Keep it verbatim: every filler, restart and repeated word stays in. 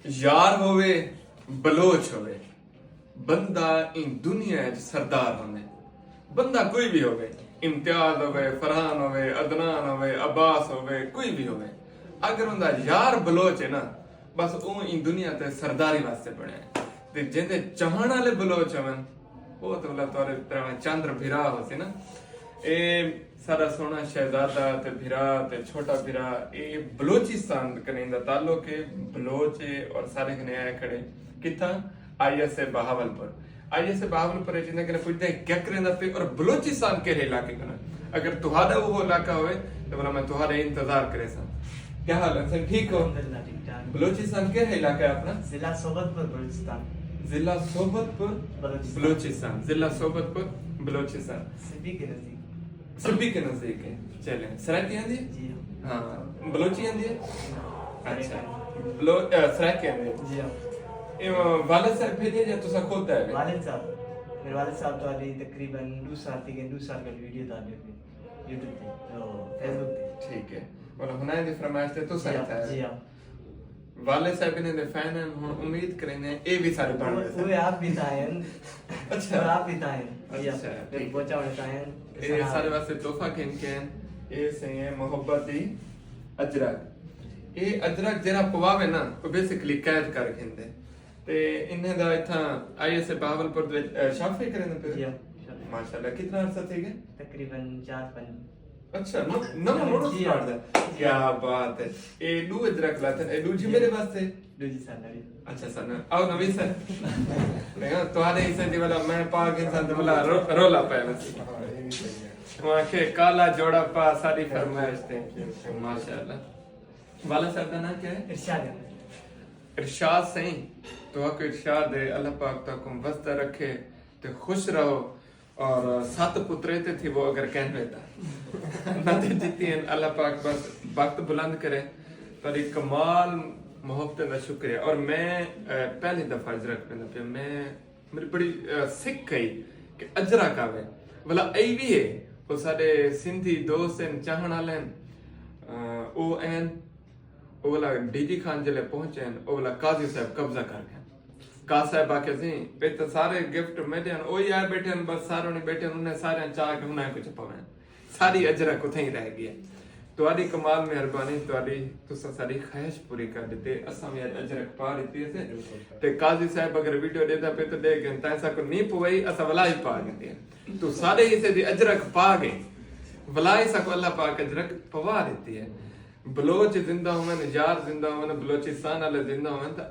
یار ہووے، بلوچ ہووے، بندہ ایں دنیا اچ سردار ہوندے۔ بندہ کوئی وی ہووے، امتیاز ہووے، فرحان ہووے، عدنان ہووے، عباس ہووے، کوئی وی ہووے، اگر اوندا یار بلوچ ہے نا، بس او ایں دنیا تے سرداری واسطے بݨیا ہے۔ تے جیندے چاہݨ والے بلوچ ہوون، او تے ولا تہاݙے طرح چندر بھرا ہوسی نا۔ اے سارا سوہݨا شہزادہ تے بھرا تے چھوٹا بھرا، اے بلوچستان کنیں دا تعلق ہے، بلوچ ہے اور سارے کنے آئے کھڑے۔ کتھاں؟ آئی ایس اے بہاول پور۔ آئی ایس اے بہاول پور اچ انہاں کنے پچھدے ہیں کیا کریندا پئے اور بلوچستان کیڑھے علاقے کنا؟ اگر تہاݙا وہ علاقہ ہوئے تو بھلا میں تہاݙا انتظار کریساں۔ کیا حال ہے سر، ٹھیک ہو؟ الحمدللہ، ٹھیک ٹھاک۔ بلوچستان کیڑھا علاقہ ہے اپنا؟ ضلع صحبت پور، بلوچستان۔ ضلع صحبت پور، بلوچستان۔ بلوچستان، ضلع صحبت پور، بلوچستان۔ سبی کے نزدیک۔ سبی کے نزدیک ہے۔ چلیں، سرائیکی آندی ہے؟ جی ہاں۔ ہاں، بلوچی آندی ہے؟ اچھا۔ بلو-، اے، سرائیکی آندی ہے؟ جی ہاں۔ اے، والد صاحب بھیجے یا تساں خود آئے؟ والد صاحب، میرے والد صاحب تو ابھی تقریباً ݙو سال تھی ڳئے، ݙو سال کا ویڈیو ڈال رہے تھے یوٹیوب تے، تو فیس بک تے۔ ٹھیک ہے۔ اور ہنائیں دی فرمائش تے تساں جی ہاں، اتھے آئے؟ جی ہاں۔ والد صاحب انہیں دے فین ہیں، ہن امید کریندے ہیں اے وی سارے بݨ وہ، ویسن۔ وہ آپ بھی تھا ہیں۔ اچھا۔ وہ آپ بھی تھا ہیں۔ جی ہاں۔ اچھا، پھر ٹھیک ہے۔ پہنچا ہونے تھا ہیں۔ اے سارے واسطے تحفہ گھن کے ہیں۔ اے سئیں ہے محبت دی اجرک۔ اے اجرک جیڑھا پواوے نا، او بیسیکلی قید کر گھندے۔ تے انہیں دا اتھاں آئی ایس اے بہاول پور دے وچ، اے، شاپ پہ کریندے پئے؟ جی ہاں، شاپ پہ۔ ماشاءاللہ، کتنا عرصہ تھی ڳئے؟ تقریباً چار پنج۔ اچھا، نو-، نواں موڑو جی ہاں۔ سٹارٹ دا۔ کیا بات ہے۔ اے ݙو اجرک لاتن، اے ݙوجھی جی۔ میرے واسطے؟ ݙوجھی سر نوی۔ اچھا سر، آؤ نوی سر۔ دیکھو، تہاݙے حصے دی ولا میں پا کے سن تے ولا رو-، رولا پے وسی۔ ہاں، اے وی صحیح ہے۔ وہاں کے کالا جوڑا پا ساری فرمائش تے۔ ماشاءاللہ۔ والا صاحب دا نام کیا ہے؟ ارشاد ہے۔ ارشاد سئیں، تہاکوں ارشاد ہے، اللہ پاک تہاکوں وسدا رکھے تے خوش رہو۔ اور ست پترے تے تھی وہ اگر کہن ویتا۔ نہ تے جتی ہیں، اللہ پاک بس بخت بلند کرے۔ تہاݙی کمال محبتیں دا شکریہ۔ اور میں، اے، پہلی دفعہ اجرک پیندا پیا۔ میں، میری بڑی، اے، سکھ کئی کہ اجرک آوے۔ ولا اے وی ہے، او ساݙے سندھی دوست ہیں، چاہݨ والے ہیں۔ اے، او این، او ولا ڈی جی خان جلے پہنچے ہیں، او ولا قاضی صاحب قبضہ کر گئے۔ قاضی صاحب آکھیا سی، اے تاں سارے گفٹ میݙے ہن، اوہی آئے ٻیٹھے ہن، بس سارے ہوݨی ٻیٹھے ہن، انہیں ساریاں چا کے انہیں کوں چپاوے۔ ساری اجرک اتھیں ہی رہ ڳئی ہے۔ تہاݙی کمال مہربانی، تہاݙی، تساں ساݙی خواہش پوری کر ݙتی، اساں وی اڄ اجرک پا ݙتی ہے۔ تے قاضی صاحب اگر ویڈیو ݙیہدا پئے تاں ݙیکھ گھن، تاں اساں کوں نی پوائی، اساں ولا ہی پا ݙتی ہے۔ توں ساݙے حصے دی اجرک پا ڳئے، ولا اساں کوں اللہ پاک اجرک پوا ݙتی ہے۔ بلوچ زندہ ہوون، یار زندہ ہوون، بلوچستان والے زندہ ہوون تاں